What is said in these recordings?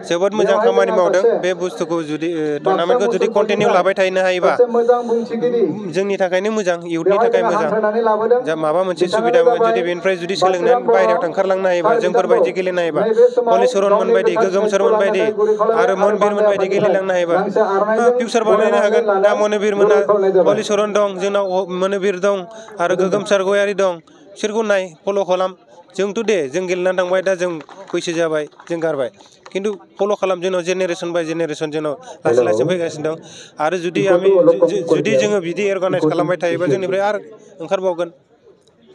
जोबोद मोजां खामानि मावदों बे बुस्थुखौ जुदि टुर्नामेन्टखौ जुदि कन्टिनिउ लाबाय थानो हायोबा जोंनि थाखायनो मोजां इयुथनि थाखाय मोजां जा माबा मोनसे सुबिदा जुदि बेनिफ्राय जुदि सोलोंनानै बाहेरायाव ओंखारलांनो हायोबा जोंफोरबायदि गेलेनो हायोबा हलिचरनमोन बायदि गोगोमचरन बायदि आरो मनबिरमोन बायदि गेलेलांनो हायोबा फिउचार बानायनो हागोन दा मनबिरमोना हलिचरन दं जोंनाव मनबिर दं आरो गोगोमसार गयारि दं बिसोरखौ नाय फल' खालाम जोंथ' दे जों गेलेनानै थांबाय दा जों बैसो जाबाय जों गारबाय खिन्थु फल' खालाम जोंनाव जेनेरेसन बाय जेनेरेसन जोंनाव लासै लासै फैगासिनो दं आरो जुदि जोङो बिदि अर्गानाइज खालामबाय थायोबा जोंनिफ्राय आरो ओंखारबावगोन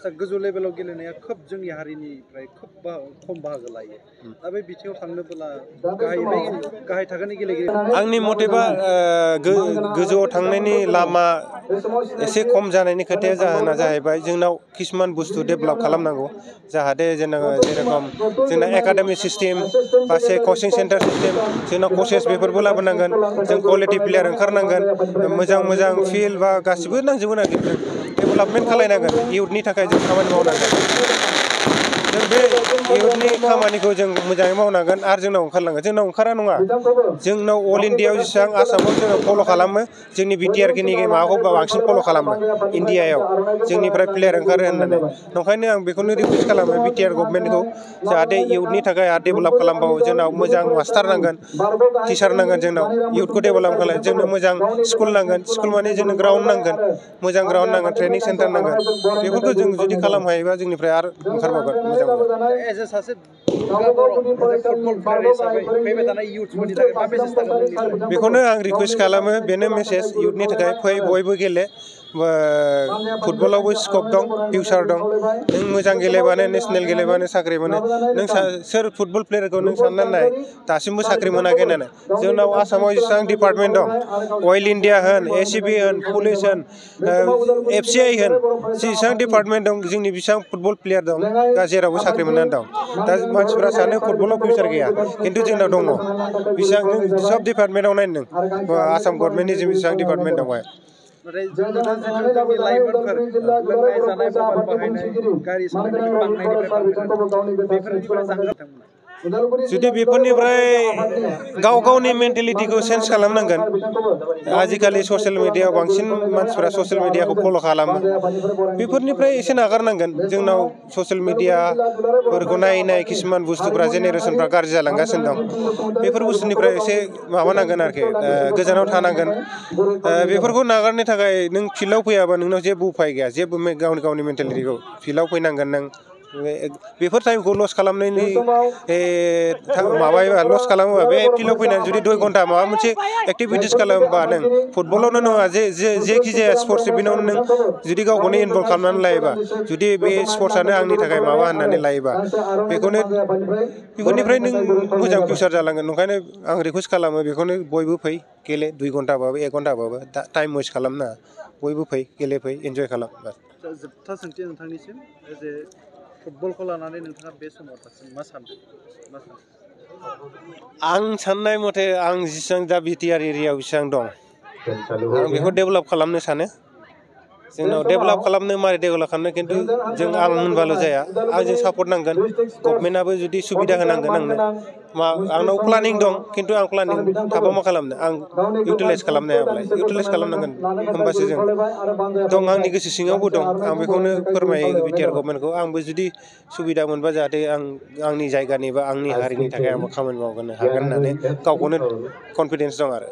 गोजौ लेभेलाव गेलेनाया खोब जोंनि हारिनिफ्राय खोब खम बाहागो लायो दा बे बिथिङाव थांनोब्ला गाहाय थाखोनि गेलेगिरि आंनि मथेबा गोजौआव थांनायनि लामा एसे खम जानायनि खोथाया जाहोना जाहैबाय जोंनाव किसुमान बुस्थु डेभेलप खालामनांगौ जाहाथे जेरखम जोंना एकाडेमिक सिस्टेम बा कचिं सेन्टार सिस्टेम जोंनाव कचेस बेफोरबो लाबोनांगोन जों क्वालिटि प्लेयार ओंखारनांगोन मोजां फिल्ड बा गासिबो नांजोबगोन आरो डेभेलपमेन्ट खालायनांगोन इयुथनि थाखाय जों खामानि मावनांगोन जों बे इयुथनि खामानिखौ जों मोजाङै मावनांगोन आरो जोंनाव ओंखारलांगोन जोंनाव ओंखारा नङा जोंनाव अल इण्डियायाव जेसेबां आसामाव जोङो फल' खालामो जोंनि बिटिआरनि माबाखौ बांसिन फल' खालामो इण्डियायाव जोंनिफ्राय प्लेयार ओंखारो होननानै नंखायनो आं बेखौनो रिकुवेस्ट खालामो बिटिआर गभर्नमेन्टखौ जाहाथे इयुथनि थाखाय आरो डेभेलप खालामबावो जोंनाव मोजां मास्टार नांगोन टिचार नांगोन जोंनाव इयुथखौ डेभेलप खालाम जोंनो मोजां स्कुल नांगोन स्कुल माने जोंनो ग्राउन्ड नांगोन मोजां ग्राउन्ड नांगोन ट्रेनिं सेन्टार नांगोन बेफोरखौ जों जुदि खालामनो हायोबा जोंनिफ्राय आरो ओंखारबावगोन मोजां बेखौनो आं रिकुवेस्ट खालामो बेनो मेसेज इयुथनि थाखाय फै बयबो गेले फुटबलावबो स्कप दं फिउचार दं नों मोजां गेलेबानो नेसनेल गेलेबानो साख्रि मोनो नों सोर फुटबल प्लेयारखौ नों साननानै नाय दासिमबो साख्रि मोनाखै होननानै जोंनाव आसामाव जेसेबां डिपार्टमेन्ट दं अइल इण्डिया होन एसिबि होन पुलिस होन एफसिआइ होन जेसेबां डिपार्टमेन्ट दं जोंनि बेसेबां फुटबल प्लेयार दं जेरावबो साख्रि मोननानै दं दा मानसिफ्रा सानो फुटबलाव फिउचार गैया खिन्थु जोंनाव दङ बेसेबां नों सब डिपार्टमेन्टआव नाय नों आसाम गभर्नमेन्टनि जों बेसेबां डिपार्टमेन्ट दं जुदि बेफोरनिफ्राय गाव गावनि मेन्टेलिटिखौ चेन्ज खालामनांगोन आजिखालि ससियेल मिडियायाव बांसिन मानसिफ्रा ससियेल मिडियाखौ फल' खालामो बेफोरनिफ्राय एसे नागारनांगोन जोंनाव ससियेल मिडियाफोरखौ नायै किसुमान बुस्थुफ्रा जेनेरेसनफ्रा गाज्रि जालांगासिनो दं बेफोर बुस्थुनिफ्राय एसे माबानांगोन आरोखि गोजानाव थानांगोन बेफोरखौ नागारनो थाखाय नों फिल्डआव फैयाबा नोंनाव जेबो उफाय गैया जेबो गावनि मेन्टेलिटिखौ फिल्डआव फैनांगोन नों बेफोर टाइमखौ लस खालामनायनि माबायोबा लस खालामोबा बे फिल्डआव फैनानै जुदि 2 घन्टा माबा मोनसे एक्टिभिटिस खालामोबा नों फुटबलावनो नङा जेखि जाया स्पर्ट्स इभेन्टआवनो नों जुदि गावखौनो इनभल्भ खालामनानै लायोबा जुदि बे स्पर्ट्सआनो आंनि थाखाय माबा होननानै लायोबा बेफोरनिफ्राय नों मोजां फिउचार जालांगोन ओंखायनो आं रिकुवेस्ट खालामो बेखौनो बयबो फै गेले 2 घन्टाबाबो 1 घन्टाबाबो टाइम वेस्ट खालामनाङा बयबो फै गेलेफै इन्जय खालाम जोबथा सोंथि नोंथांनिसिम जे फुटबलखौ लानानै नोंथाङा बे समाव मा सानदों आं साननाय मथे आं जेसेबां दा बिटिआर एरियायाव बेसेबां दं आं बेखौ डेभेलप खालामनो सानो जोंनाव डेभेलप खालामनो मारै डेभेलप खालामनो खिन्थु आं होनबाल' जाया आंजों सापर्ट नांगोन गभर्नमेन्टआबो जुदि सुबिदा होनांगोन आंनो आंनाव प्लानिं दं खिन्थु आं प्लानिं थाबा मा खालामनो आं इउटिलाइज खालामनो हायाबालाय इउटिलाइज खालामनांगोन होमबासो जों दं आंनि गोसो सिङावबो दं आं बेखौनो फोरमायो बिटिआर गभर्नमेन्टखौ आंबो जुदि सुबिदा मोनबा जाहाथे आंनि जायगानि बा आंनि हारिनि थाखाय आंबो खामानि मावनो हागोन होननानै गावखौनो कनफिडेन्स दं आरो